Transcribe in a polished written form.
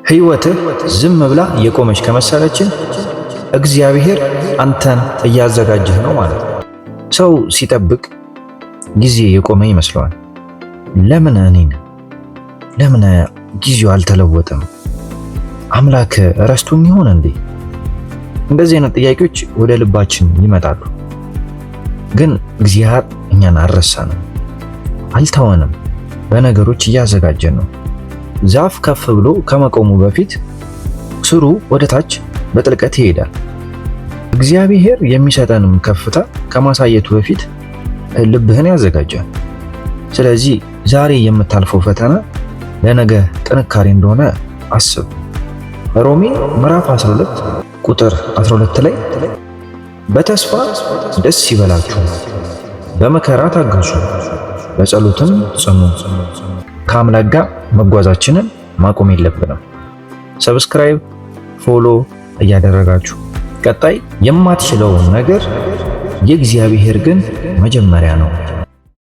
ሕይወትህ ዝም ብላ የቆመች ከመሰለችን እግዚአብሔር አንተን እያዘጋጀህ ነው ማለት ነው። ሰው ሲጠብቅ ጊዜ የቆመ ይመስለዋል። ለምን እኔን? ለምን ጊዜው አልተለወጠም? አምላክ ረስቶኝ ይሆን እንዴ? እንደዚህ አይነት ጥያቄዎች ወደ ልባችን ይመጣሉ። ግን እግዚአብሔር እኛን አልረሳንም፣ አልተወንም። በነገሮች እያዘጋጀን ነው። ዛፍ ከፍ ብሎ ከመቆሙ በፊት ስሩ ወደ ታች በጥልቀት ይሄዳል። እግዚአብሔር የሚሰጠንም ከፍታ ከማሳየቱ በፊት ልብህን ያዘጋጃል። ስለዚህ ዛሬ የምታልፈው ፈተና ለነገ ጥንካሬ እንደሆነ አስብ። ሮሜ ምዕራፍ 12 ቁጥር 12 ላይ በተስፋ ደስ ይበላችሁ፣ በመከራ ታገሱ፣ በጸሎትም ጽኑ። ከአምላክ ጋር መጓዛችንን ማቆም የለብንም። Subscribe፣ follow እያደረጋችሁ ቀጣይ የማትችለውን ነገር የእግዚአብሔር ግን መጀመሪያ ነው።